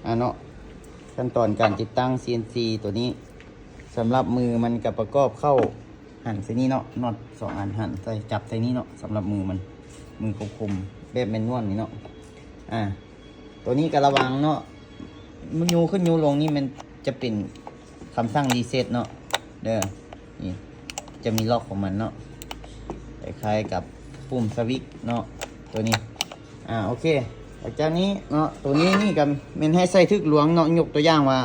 ອ່າເນາະ ຂັ້ນຕອນການຕິດຕັ້ງ CNC ຕົວນີ້ ສຳລັບມືມັນກະປະກອບເຂົ້າຫັ້ນໃສ່ນີ້ເນາະ ນັອດສອງອັນຫັ້ນໃສ່ ຈັບໃສ່ນີ້ເນາະ ສຳລັບມືມັນ ມືຄວບຄຸມແບບແມນນວນນີ້ເນາະ ອ່າ ຕົວນີ້ກະລະວັງເນາະ ຍູ້ຂຶ້ນຍູ້ລົງນີ້ແມ່ນຈະເປັນຄຳສັ່ງ reset ເນາະ ເດີ ນີ້ຈະມີລັອກຂອງມັນເນາະ ຄ້າຍໆກັບປຸ່ມສະວິດເນາະ ຕົວນີ້ ອ່າ ໂອເຄ ຫຼັງຈາກນີ້ເນາະ ຕົວນີ້ນີ້ກະແມ່ນໃຫ້ໃສ່ຖືກລວງເນາະ ຍົກຕົວຢ່າງວ່າ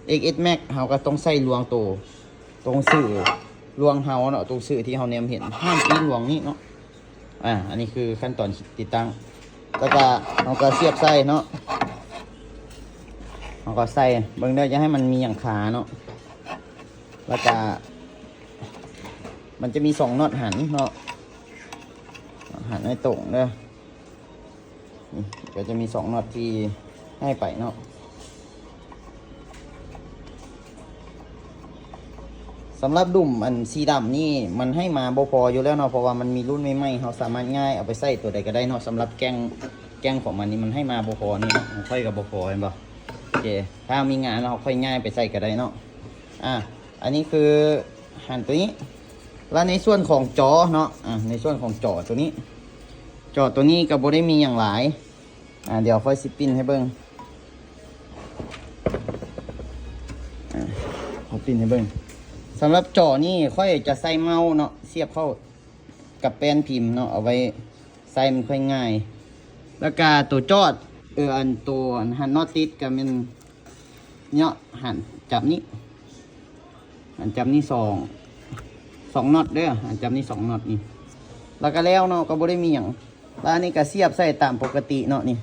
ເອັກເອັສແມັກ ເຮົາກະຕ້ອງໃສ່ລວງໂຕ ຕົງຊື່ລວງເຮົາເນາະ ຕົງຊື່ທີ່ເຮົາແນມເຫັນ ຫ້າມປີນລວງນີ້ເນາະ ອ່າ ອັນນີ້ຄືຂັ້ນຕອນຕິດຕັ້ງ ແລ້ວກະເຮົາກະສຽບໃສ່ເນາະ ເຮົາກະໃສ່ ເບິ່ງເດີ ຢ່າໃຫ້ມັນມີຫຍັງຄາເນາະ ແລ້ວກະມັນຈະມີສອງນັອດຫັ້ນເນາະ ຫັນໃຫ້ຕົງເດີ ນີ້ກະຈະມີສອງນັອດທີ່ໃຫ້ໄປເນາະ ສຳລັບດຸ່ມອັນສີດຳນີ້ ມັນໃຫ້ມາບໍ່ພໍຢູ່ແລ້ວເນາະ ເພາະວ່າມັນມີລຸ້ນໃໝ່ໆ ເຮົາສາມາດຍ້າຍເອົາໄປໃສ່ຕົວໃດກະໄດ້ເນາະ ສຳລັບແກ່ງ ແກ່ງຂອງມັນນີ້ມັນໃຫ້ມາບໍ່ພໍນີ້ເນາະ ຂອງຂ້ອຍກະບໍ່ພໍ ເຫັນບໍ່ ໂອເຄ ຖ້າມີງານເຮົາຄ່ອຍຍ້າຍໄປໃສ່ກະໄດ້ເນາະ ອ່າ ອັນນີ້ຄືຫັ້ນຕົວນີ້ ແລ້ວໃນສ່ວນຂອງຈໍເນາະ ອ່າ ໃນສ່ວນຂອງຈໍຕົວນີ້ ຈໍຕົວນີ້ກະບໍ່ໄດ້ມີຫຍັງຫຼາຍ ອ່າ ດຽວຂ້ອຍຊິປິ່ນໃຫ້ເບິ່ງ ອ່າ ຂໍປິ່ນໃຫ້ເບິ່ງ ສຳລັບຈໍນີ້ຂ້ອຍຈະໃຊ້ເມົາເນາະ ສຽບເຂົ້າກັບແປ້ນພິມເນາະ ເອົາໄວ້ໃຊ້ມັນຄ່ອຍງ່າຍ ແລ້ວກະໂຕຈອດ ເອີ ອັນໂຕອັນຫັນນັອດຕິດກະແມ່ນ ເນາະ ຫັນຈັບນີ້ ຫັນຈັບນີ້ສອງ ສອງນັອດເດີ ຫັນຈັບນີ້ສອງນັອດນີ້ ແລ້ວກະແລ້ວເນາະ ກະບໍ່ໄດ້ມີຫຍັງ ແລ້ວອັນນີ້ກະສຽບໃສ່ຕາມປົກກະຕິເນາະ ນີ້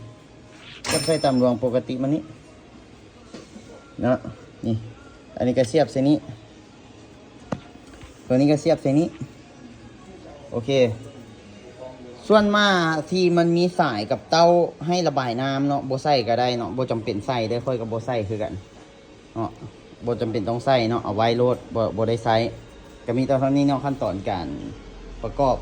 ສຽບໃສ່ຕາມລວງປົກກະຕິມັນນີ້ເນາະ ນີ້ ອັນນີ້ກະສຽບໃສ່ນີ້ ຕົວນີ້ກະສຽບໃສ່ນີ້ ໂອເຄ ສ່ວນມາທີ່ມັນມີສາຍກັບເຕົ້າໃຫ້ລະບາຍນ້ຳເນາະ ບໍ່ໃສ່ກະໄດ້ເນາະ ບໍ່ຈຳເປັນໃສ່ເດີ ຂ້ອຍກະບໍ່ໃສ່ຄືກັນເນາະ ບໍ່ຈຳເປັນຕ້ອງໃສ່ເນາະ ເອົາໄວ້ໂລດ ບໍ່ ບໍ່ໄດ້ໃຊ້ ກະມີແຕ່ເທົ່ານີ້ເນາະ ຂັ້ນຕອນການປະກອບ